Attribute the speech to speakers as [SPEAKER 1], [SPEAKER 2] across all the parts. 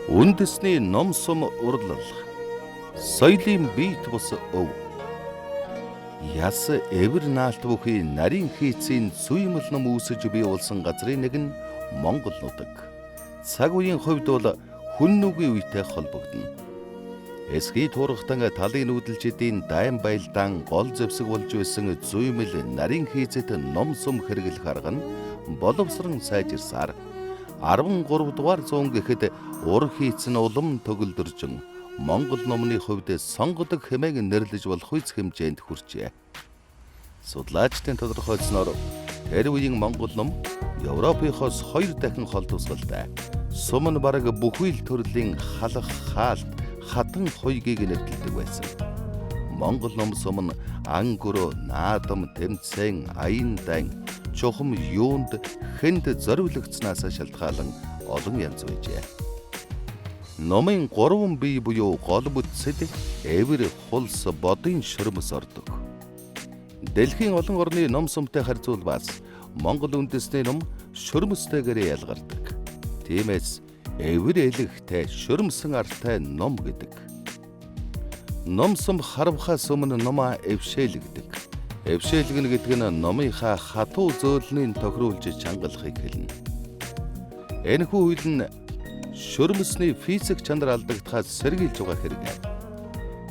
[SPEAKER 1] Үндэсний ном сум урлал. Соёлын биет бус өв. Яс эвэр наалт бүхий нарийн хийцийн зүймэл ном үүсэж бий болсон газрын нэг нь Монгол нутаг. Цаг үеийн хувьд бол хүн нүгийн үетэй холбогдоно. Эсхий туурхтан талын нүүдэлчдийн дайн байлдаан гол зэвсэг болж байсан зүймэл нарийн хийцэд ном сум хэрэглэх арга нь боловсрон сайжирсаар 13 дугаар зуун гэхэд ур хийц нь улам төгөлдөржин Монгол номны хувьд сонгодог хэмээн нэрлэж болох үйц хэмжээнд хүрчээ. Судлаачдын тодорхойлсноор тэр үеийн Монгол ном Европынхоос 2 дахин хол тусгалтай. Сум нь бараг бүхий л төрлийн халах, хаалт, хатан хуйгийг нэвтэлдэг байсан. Монгол ном сум нь ан гөрөө, наадам, тэмцээн, аян дайн, чухам юунд хэнд зориулагдсанаас шалтгаалan олон янз байжээ. Номын 3 бие буюу гол бүтцэд эвэр, хулс, бодын шөрмөс ордог. Дэлхийн олон орны ном сумтай харьцуулбаас Монгол үндэсний ном шөрмөстэйгээр ялгардаг. Тиймээс эвэр элэгтэй шөрмсөн артай ном гэдэг. Ном сум харвахаас өмнө номоо эвшээлгдэг. Эвшээлгэнэ гэдэг нь номынхаа хатуу зөөлнийг тохируулж чангалахыг хэлнэ. Энэхүү үйл нь шөрмөсний физик чанар алдагдахаас сэргийлж байгаа хэрэг.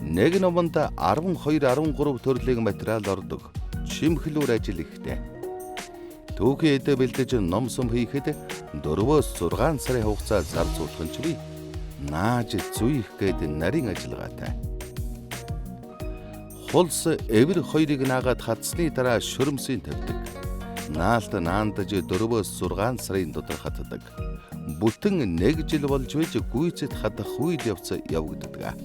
[SPEAKER 1] Нэг номонд 12 13 төрлийн материал ордог. Чимхлүүр ажил ихтэй. Түүхий эдэ бэлдэж ном сум хийхэд 4-6 сарын хугацаа зарцуулах нь ч бий. Нааж зүйх гээд нарийн ажиллагаатай. Хулс эвэр хоёрыг наагаад хатсны дараа шөрмсийн тавьдаг. Наалт наандаж 4-6 сарын дотор хатдаг. Бүтэн 1 жил болж байж гүйцэд хатах үйл явц явагддаг.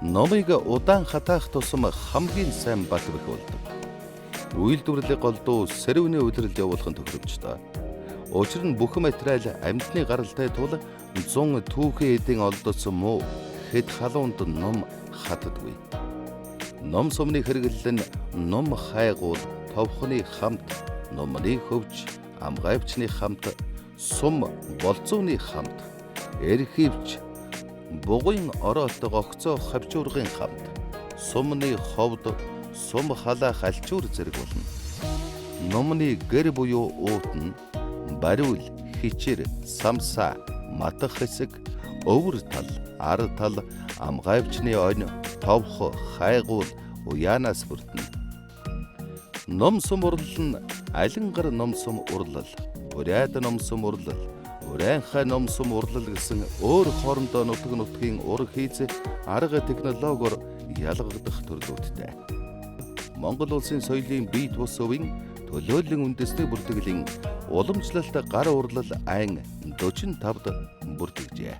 [SPEAKER 1] Номыг удаан хатаах тусам хамгийн сайн бат бэх болдог. Үйлдвэрлэлийг голдуу сэрвний удирдал явуулах нь тохиромжтой. Учир нь бүх материал амьтны гаралтай тул 100 түүхий эдийн олдоцсон муу хэд халуунд ном хатдаггүй. Ном сумны хэрэглэл нь ном хайгуул, товхны хамт, номны хөвч, амгайвчны хамт, сум болзууны хамт, эрхивч, бугуйн ороолтог огцоо хавчуургын хамт, сумны ховд, сум халаах альчуур зэрэг болно. Номны гэр буюу уут нь бариул, хичэр, самсаа, матах хэсэг, өвөр тал, ар тал, амгайвчны онь, товх, хайгуул, уяанаас бүрдэнэ. Ном сум урлал нь алингар ном сум урлал, урайд ном сум урлал, урайнхай ном сум урлал гэсэн өөр хоорондоо нутаг нутгийн ур хийц арга технологиор ялгагдах төрлүүдтэй. Монгол улсын соёлын бие тус өвийн төлөөллийн үндэсний бүртгэлийн уламжлалт гар урлал айн 45-д бүртгэжээ.